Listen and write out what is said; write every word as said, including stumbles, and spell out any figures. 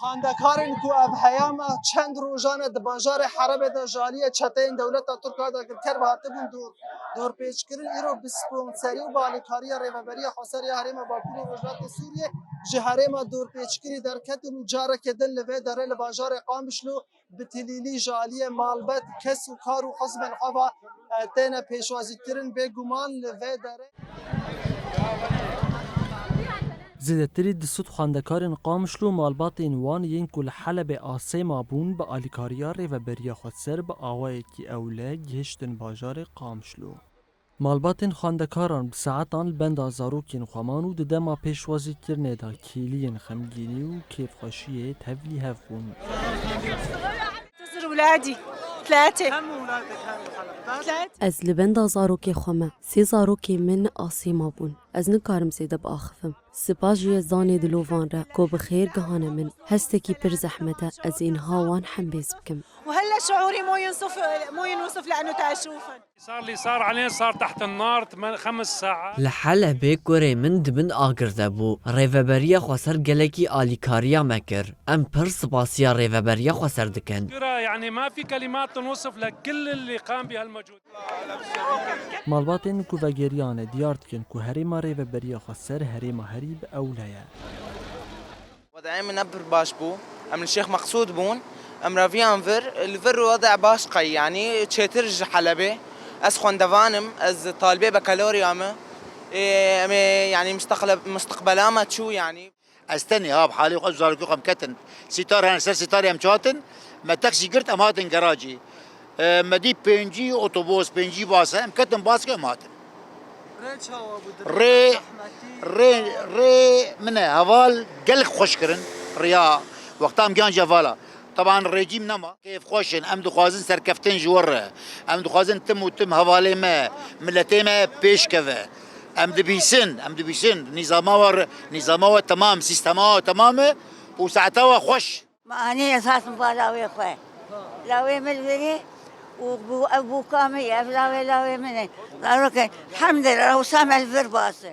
Xwendekarên ku ev heyama çend rojan e di bajarê Helebê de ji aliyê çeteyên dewleta Tirk a dagirker ve hatibûn dor, dorpêçkirin, îro bi sponserî û bi alîkariya Rêveberiya Xweser ya Herêma Bakur û Rojhilatê Sûriyê ji herêma dorpêçkirî derketin û carekê din li vê derê li bajarê Qamişlo bi tilîlî ji aliyê malbat, kes û kar û hizbên xwe ve, e, têne pêşwazîkirin. Bêguman li vê derê. Zêdetirî du sed xwendekarên Qamişlo û malbatên wan yên ku li Helebê asê mabûn, bi alîkariya Rêveberiya Xweser bi awayekî ewle gihiştin bajarê Qamişlo. Malbatên xwendekaran bi saetan li benda zarokên xwe man û di dema pêşwazîkirinê de kêliyên xemgînî û kêfxweşiyê tevlî hev bûn. تزر ولادي ثلاثة. ثلاثة. Ez li benda zarokê xwe me. Sê zarokê min asê mabûn. Ez nikarim zêde biaxivim. Spas ji Yezdanê dilovan re ku bi xêr gihane min. Hestekî pir zehmet e. Ez ê niha wan hembêz bikim. وهلا شعوري مو ينصف، مو ينوصف لأنه تأشوفا. صار لي، صار علينا، صار تحت النار تمن-، خمس ساعات. Li Helebê kurê min di bin agir de bû. Rêveberiya Xweser gelekî alîkariya me kir. Em pir spasiya Rêveberiya Xweser dikin. كرة، يعني ما في كلمات تنوصف لكل اللي قام بهالمجهود. Malbatên ku vegeriyane diyar dikin ku herêma Rêveberiya Xweser herêma herî bi ewle ye. Wedayê min ne pir baş bû. Em li Şêx Meqsûd bûn. Em reviyan vir. Li vir wede baş qey, yanî çêtir ji Helebê. Ez xwendevan im, ez talibê bekaloriya me. Ê, em ê, yanî mustaqle-, mustiqbela me çû, yanî. Ez tenê ha bi halê xwe zarokê xwe em ketin. Sîtar hene ser sîtarê em çatin. Me teksî girt, em hatin geracî. E, me dî pêncî otobus, pêncî bas e, em ketin baskê em hatin. Rê çawa bû? Rê, rê, rê min e, heval gelek xweş kirin. Riya wexta em giyan ji hevala. Teban rêcîm nema. Kêf xweş in, em dixwazin serkeftin ji we re. Em dixwazin tim û tim hevalê me, miletê me pêş keve. Em dibîsin, em dibîsin. Nîzama we re, nîzama we temam, sîstema we temam e û saeta we xweş. Me anî ez hatim ba lawê xwe. Lawê min li vir e û bû-, ev bûka min ye, ev lawê lawê min e. Zarokên, elhamdülillah, wisa me li vir bas e.